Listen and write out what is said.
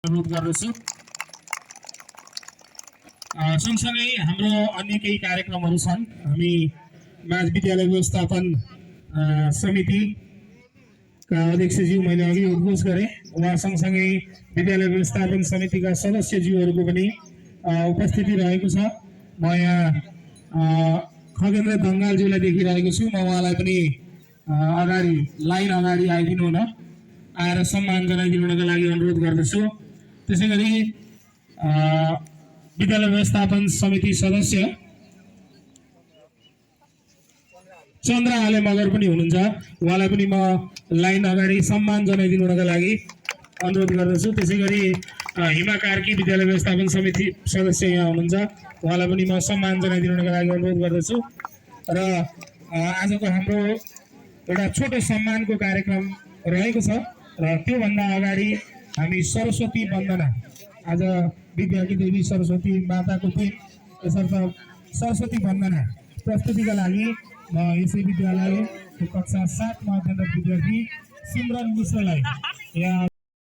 अनुरोध गर्दछु। सँगसँगै हाम्रो अन्य केही कार्यक्रमहरू छन्। हामी माझ विद्यालय व्यवस्थापन समितिका अध्यक्षज्यू मैले अघि उद्घोष गरेँ, उहाँ सँगसँगै विद्यालय व्यवस्थापन समितिका सदस्यज्यूहरूको पनि उपस्थिति रहेको छ। म यहाँ खगेन्द्र दङ्गालज्यूलाई देखिरहेको छु। म उहाँलाई पनि अगाडि लाइन अगाडि आइदिनु हुन, आएर सम्मान जनाइदिनुका लागि अनुरोध गर्दछु। त्यसै गरी विद्यालय व्यवस्थापन समिति सदस्य चन्द्र आले मगर पनि हुनुहुन्छ, उहाँलाई पनि म लाइन अगाडि सम्मान जनाइदिनुका लागि अनुरोध गर्दछु। त्यसै गरी हिमा कार्की विद्यालय व्यवस्थापन समिति सदस्य यहाँ हुनुहुन्छ, उहाँलाई पनि म सम्मान जनाइदिनुका लागि अनुरोध गर्दछु। र आजको हाम्रो एउटा छोटो सम्मानको कार्यक्रम रहेको छ र त्योभन्दा अगाडि हामी सरस्वती वन्दना, आज विद्याकी देवी सरस्वती माताको दिन, त्यसर्थ सरस्वती वन्दना प्रस्तुतिका लागि म यसै विद्यालयको कक्षा 7 मा अध्ययनरत विद्यार्थी सिमरन मिश्रलाई यहाँ